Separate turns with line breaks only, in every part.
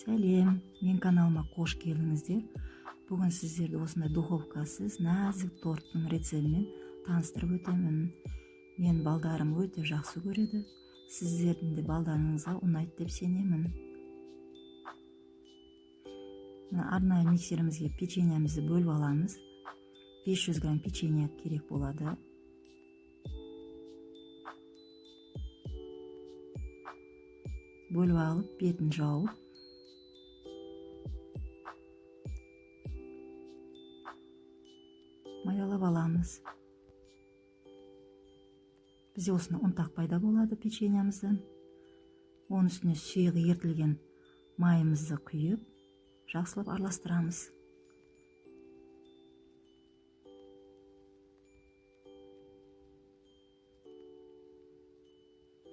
Сәлем, мен каналыма қош келдіңіздер. Бүгін сіздерді осындай духовкасыз нәзік торттың рецептімен таныстырып өтемін. Мен балдарым өте жақсы көреді. Сіздердің де балдарыңызға ұнайды деп сенемін. Мына арнайы миксерімізге печеньемізді бөліп аламыз. 500 грамм печенье керек болады. Бөліп алып, бетін жауып, майдалап аламыз. Бізде осыны ұнтақ пайда болады печеньемізден. Оның үстіне сұйық ерітілген майымызды құйып, жақсылап араластырамыз.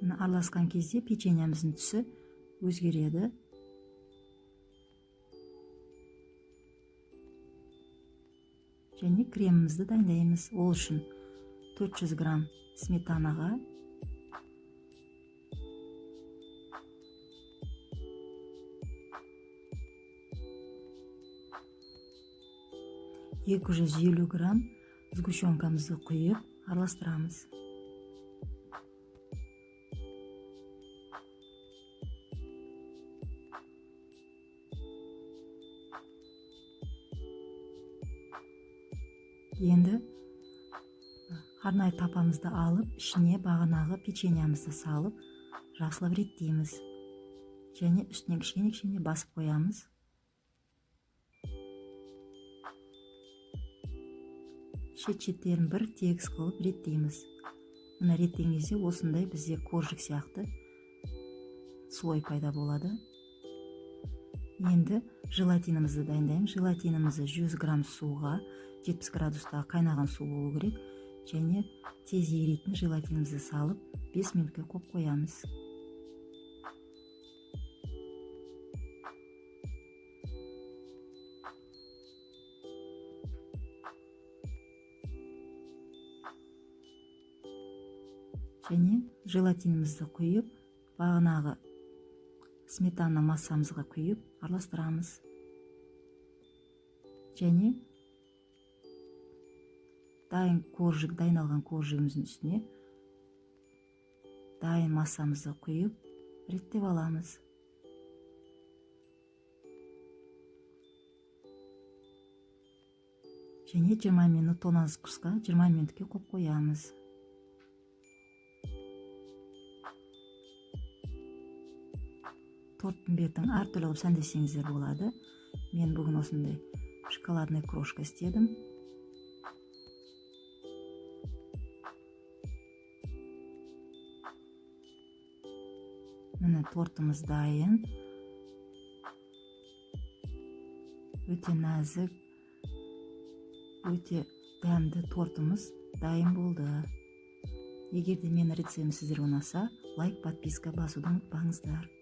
Мына араласқан кезде печеньеміздің түсі өзгереді. Және кремімізді дайындаймыз. Ол үшін 400 грамм сметанаға 250 грамм сгущенкамызды құйып араластырамыз. Енді арнайы тапамызды алып, ішіне бағанағы печеньемізді салып, жақсылап реттейміз. Және үстіне кішкене-кішкене басып қоямыз. Шет-шеттерін бір тегіс қылып реттейміз. Мына реттеген кезде осындай бізде коржик сияқты слой пайда болады. Енді желатинімізді дайындаймыз. Желатинімізді 100 грамм суға, 70 градуста қайнаған су болу керек. Және тез еритін желатинімізді салып, 5 минутқа қойып қоямыз. Және желатинімізді құйып, бағанағы сметана массамызға құйып араластырамыз. Және дайын коржик, дайындалған коржигіміздің үстіне дайын массамызды құйып реттеп аламыз. Және 20 минут тоңазытқышқа 20 минутке қойып қоямыз. Торттың бетін әртүрлі қылып сәндесеңіздер болады. Мен бүгін осындай шоколадный крошка істедім. Міне тортымыз дайын. Өте нәзік, өте дәмді тортымыз дайын болды. Егер де менің рецептім сіздерге ұнаса, лайк, подписка басуды ұмытпаңыздар.